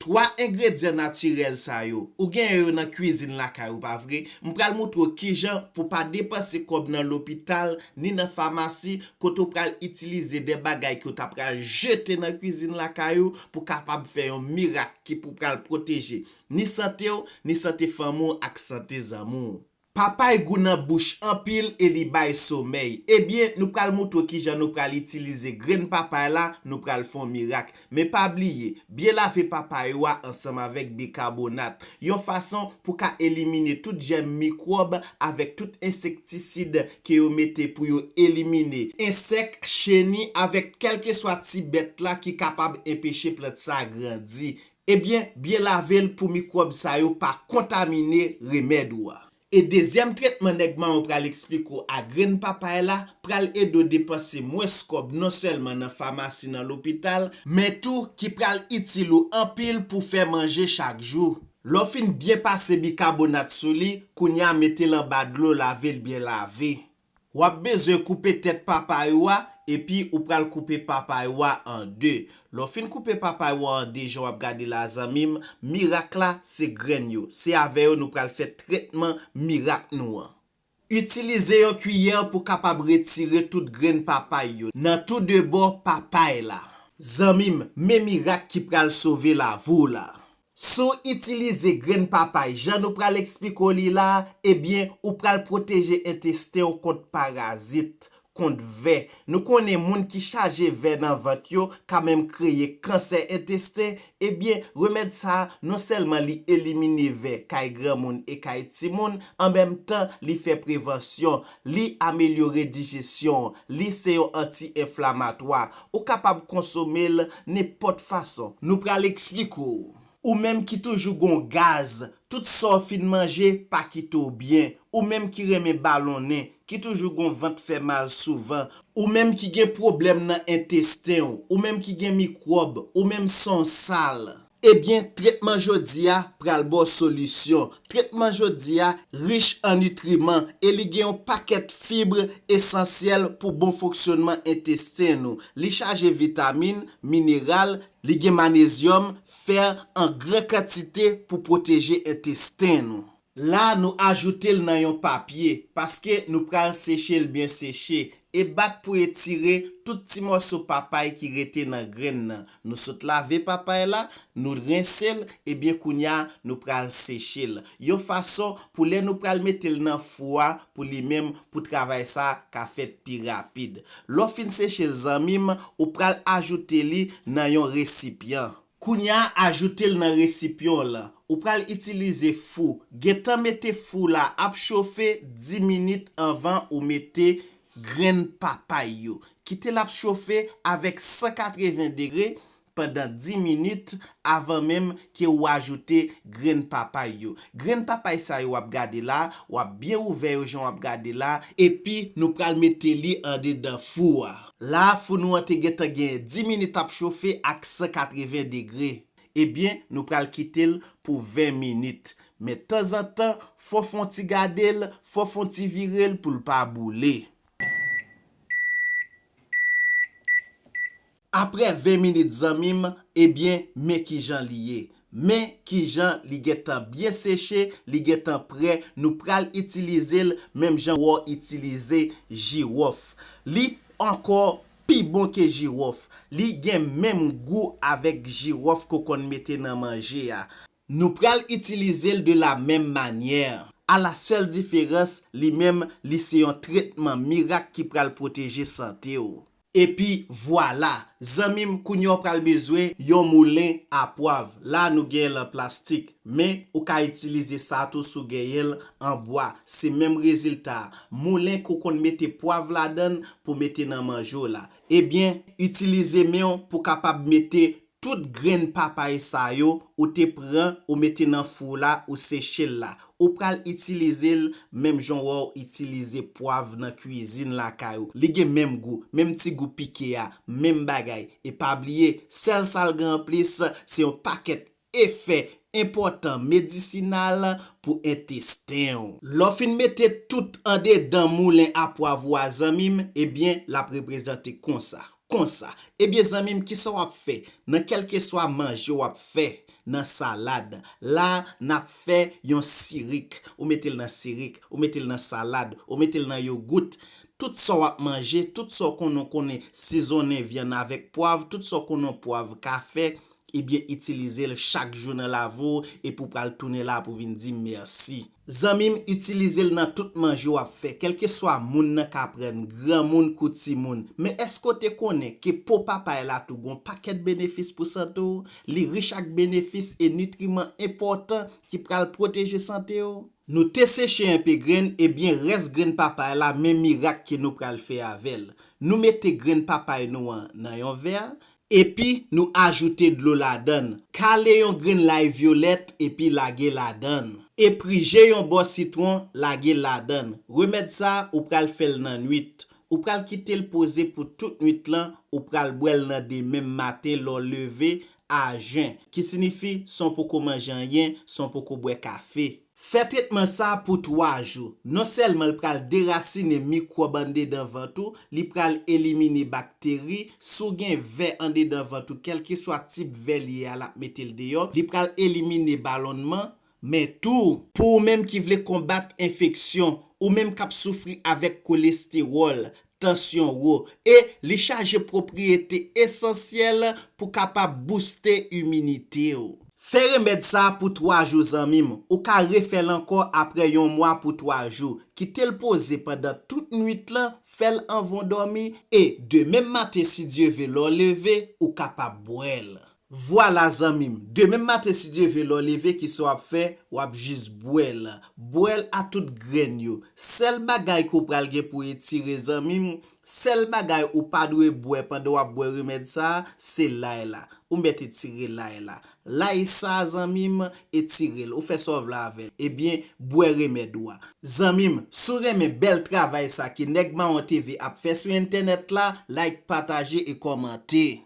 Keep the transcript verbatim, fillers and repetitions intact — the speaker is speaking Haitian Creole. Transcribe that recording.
Twa engredyan natirèl sa yo, ou genyen yo nan kwizin lakay ou, pa vre? M pral moutre w kijan pou w pa depanse kòb nan lopital ni nan famasi, kote w pral itilize de bagay ke w ta pral jete nan kwizin lakay ou pou kapab fè yon mirak ki pou pral pwoteje ni sante w, ni sante fanmi w ak sante zanmi w. Papay gou nan bouch anpil e li bay somèy. Ebyen, nou pral moutre w kijan nou pral itilize grenn papay la, nou pral fè yon mirak. Men pa bliye, byen lave papay ou a ansanm avèk bikabonat, yon fason pou ka elimine tout jèm mikwòb avèk tout ensektisid ke yo mete pou yo elimine ensèk, cheni avèk kèlkeswa ti bèt la ki kapab enpeche plant sa grandi. Ebyen, byen lave l pou mikwòb sa yo pa kontamine remèd ou a. E dezyèm tretman nèg mawon pral eksplike w a grenn papay la pral ede w depanse mwens kòb non sèlman nan famasi, nan lopital, men tou ki pral itil ou anpil pou fè manje chak jou. Lè w fin byen pase bikabonat sou li, kounye a mete l anba dlo, lave l byen lave. W ap bezwen koupe tèt papay ou a, epi ou pral koupe papay ou a an de. Lè w fin koupe papay ou a an de, jan w ap gade la, zanmi m, mirak la, se grenn yo. Se avè yo nou pral fè tretman mirak nou an. Itilize yon kiyè pou kapab retire tout grenn papay yo nan tou de bò papay la. Zanmi m, men mirak ki pral sove lavi w la. Si w itilize grenn papay jan nou pral eksplike w li la, ebyen, ou pral pwoteje entesten w kont parazit, kont vè. Nou konnen moun ki chaje vè nan vant yo ka menm kreye kansè entesten. Ebyen, remèd sa a, non sèlman li elimine vè kay granmoun e kay timoun, an menm tan, li fè prevansyon, li amelyore dijesyon, li se yon anti-enflamatwa. Ou kapab konsome l nenpòt fason. Nou pral eksplike w. Ou menm ki toujou gon gaz, tout sa w fin manje pa kite w byen. Ou menm ki renmen balonnen, ki toujou gon vant fè mal souvan. Ou menm ki gen pwoblèm nan entesten w, ou menm ki gen mikwòb, ou menm san w sal. Ebyen, tretman jodi a pral ba w solisyon. Tretman jodi a rich an nitriman e li gen yon pakèt fib esansyèl pou bon fonksyònman entesten nou. Li chaje vitamin, mineral, li gen manezyòm, fè an gran kantite pou pwoteje entesten nou. La, nou ajoute l nan yon papye, paske nou pral seche l byen seche, e bat pou etire tout ti mòso papay ki rete nan grenn nan. Nou sot lave papay la, nou rense l, ebyen kounye a, nou pral seche l. Yon fason pou lè nou pral mete l nan fou a, pou li menm, pou travay sa a ka fèt pi rapid. Lè w fin seche l, zanmi m, ou pral ajoute li nan yon resipyan. Kounye a, ajoute l nan resipyan w lan. Ou pral itilize fou. Gentan mete fou la ap chofe dis minit anvan ou mete grenn papay yo. Kite l ap chofe avèk san katreven degre pandan dis minit avan menm ke ou ajoute grenn papay yo. Grenn papay sa yo w ap gade la, w ap byen ouvè yo jan w ap gade la, epi nou pral mete li andedan fou a. La, fou nou an te gentan gen dis minit ap chofe ak san katreven degre. Ebyen, nou pral kite l pou ven minit. Men tanzantan, fò w fè yon ti gade l, fò w fè yon ti vire l pou l pa boule. Apre ven minit, zanmi m, ebyen, men kijan li ye. Men kijan li gentan byen seche, li gentan prè, nou pral itilize l menm jan w itilize jiwòf. Li ankò pi bon ke jiwòf. Li gen menm gou avèk jiwòf ke w konn mete nan manje a. Nou pral itilize l de la menm manyè. A la sèl diferans, li menm, li se yon tretman mirak ki pral pwoteje sante w. Epi vwala, zanmi m, kounye a w pral bezwen yon moulen a pwav. La, nou genyen l an plastik, men ou ka itilize sa tou si w genyen l an bwa. Se menm rezilta a. Moulen ke w konn mete pwav ladan l pou mete nan manje w la. Ebyen, itilize men w pou kapab mete tout grenn papay sa yo ou te pran, ou mete nan fou la, ou seche l la. Ou pral itilize l menm jan w wè w itilize pwav nan kwizin lakay ou. Li gen menm gou, menm ti gou pike a, menm bagay. E pa bliye, sèl sa l gen anplis, se yon pakèt efè enpòtan medisinal pou entesten w. Lè w fin mete tout andedan moulen a pwav ou a, zanmi m, ebyen, l ap reprezante konsa. Konsa. Ebyen, zanmi m, kisa w ap fè? Nan kèlkeswa manje w ap fè, nan salad. La, n ap fè yon sirik. Ou mete l nan sirik, ou mete l nan salad, ou mete l nan yogout. Tout sa w ap manje, tout sa w konnen, konnen sezonnen vyann avèk pwav, tout sa w konnen pwav ka fè, ebyen, itilize l chak jou nan lavi w, epi w pral tounen la pou vin di mèsi. Zanmi m, itilize l nan tout manje w ap fè, kèlkeswa moun nan ka pran, granmoun kou timoun. Men èske w te konnen ke po papay la tou gon pakèt benefis pou sante w? Li rich ak benefis e nitriman enpòtan ki pral pwoteje sante w. Nou te seche enpe grenn, ebyen rès grenn papay la, men mirak ke nou pral fè avè l. Nou mete grenn papay nou an nan yon vè, epi nou ajoute dlo ladan l. Kale yon grenn lay vyolèt epi lage ladan l. Epi je yon bò sitwon, lage ladan l. Remèd sa a, ou pral fè l nan nwit. Ou pral kite l poze pou tout nwit lan, ou pral bwè l nan demen maten lè w leve a jen, ki sinifi san w poko manje anyen, san w poko bwè kafe. Fè tretman sa a pou twa jou. Non sèlman l pral derasinen mikwòb anndedan vant ou, li pral elimine bakteri, si w gen vè anndedan vant ou, kèlkeswa tip vè li ye a, l ap mete l deyò, li pral elimine balonnman, men tou, pou ou menm ki vle konbat enfeksyon, ou menm k ap soufri avèk kolestewòl, tansyon wo, e li chaje pwopriyete esansyèl pou kapab bouste iminite w. Fè remèd sa a pou twa jou, zanmi m. Ou ka refè l ankò apre yon mwa pou twa jou. Kite l poze pandan tout nwit lan, fè l anvan w dòmi, e demen maten, si Dye ve, lè w leve, ou kapab bwè l. Vwala, zanmi m, demen maten, si Dye ve, lè w leve, kisa w ap fè? W ap jis bwè l. Bwè l a tout grenn yo. Sèl bagay ke w pral gen pou w etire, zanmi m, sèl bagay ou pa dwe bwè pandan w ap bwè remèd sa a, se lay la. Ou mèt etire lay la. Lay sa a, zanmi m, etire l. Ou fè sa w vle avè l. Ebyen, bwè remèd ou a. Zanmi m, si w renmen bèl travay sa ke Nèg Mawon T V ap fè sou entènèt la, like, pataje e kòmante.